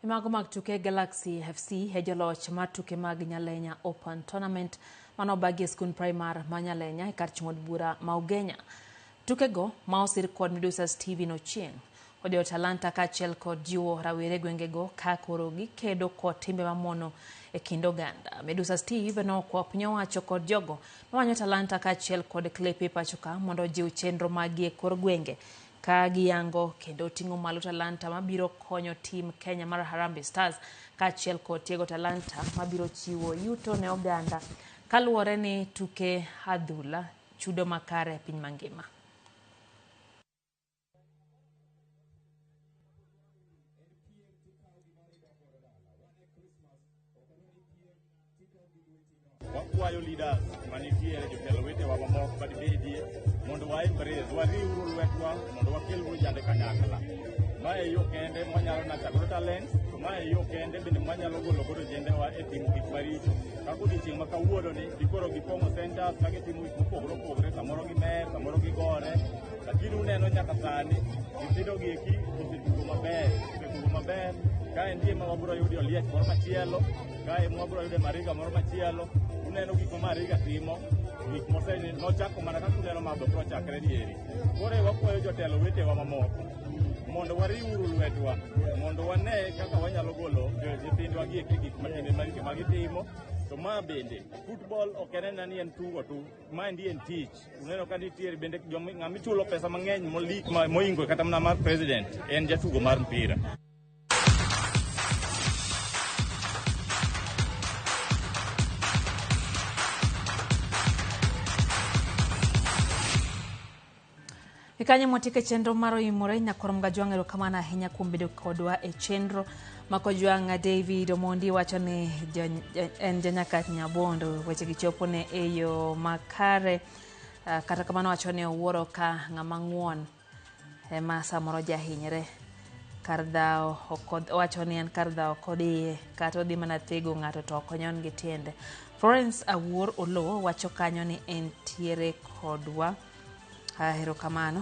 Mago mag tuke Galaxy FC e joloch mar tuke mag Nyalenya Open Tournament manobagi e skund primar ma Nyalenya e kar chung' od bura ma Ugenya. Tukego ma osir kod Medusas TV nochieng' odewo talanta kaachiel kod jiwo rawere gwengego ka koro gikedo kod timbe mamono e kind oganda. Medusa Steve nokwa piny owacho kod jogo mamanyo talanta kaachiel kod klepe pacho ka mondo ojiw chenro maggi e kor gwenge ka giyango kendo ting'o malo talanta mabiro konyo tim Kenya mar Harambee Stars kaachiel kod tiego talanta mabiro chiwo yuto ne oganda kaluwore ni tuke adhula chudo makare e piny mangima. Wakwayo leaders manitiere jotelo wetewa mamoko madibedie mondo wa embrace, wariwuru lwetwa mondo wakel ojande kanyakla. Ma e yo kende mwanyalo nurture godo talents, to ma e yo kende bende mwanyalo golo godo ojendewa e timo gik maricho. Kaka odiochieng' ma kawuono ni, dikoro gipong'o centers ka gitimo gik mopogore opogore, samoro gimer, samoro gigore, lakini uneno nyaka sani nyithindo gi eki osetugo maber, osetugo maber. Kaendi ema wabiro yude Oliech moro machielo, kae ema wabiro yude Mariga moro machielo. Uneno gik ma Mariga timo, gik mose nochako mana kaka uneno madho koro chakre dieri. Koro wakwayo jotelo wetewa mamoko mondo wariwuru lwetwa mondo wane kaka wanyalo golo nyithindwa gi eki gik matimbe maricho ma gitimo. To ma bende football ok en anena ni en tugo tu, maendi en tich. Uneno ka nitiere bende ng'ama ichulo pesa mang'eny mohingo kata mana mar president en jatugo mar mpira. Kanyo mwatieko chenro mar Oimore. Nyakwar Mgajwang', erokamano ahinya kuom bedo kodwa e chenro. Makojwang' David Omondi wacho ni en janyakach Nyabondo, wechegi chopone e yo makare. Kata kamano wacho ni owuoro ka ng'ama ng'uon ema samoro jahinyre kar dhawo, owacho ni en kar dhawo ok odhiye, kata odhi mana thego ng'ato to ok onyon gi tiende. Florence Awuor Oloo wacho kanyo ni entiere kodwa. Erokamano.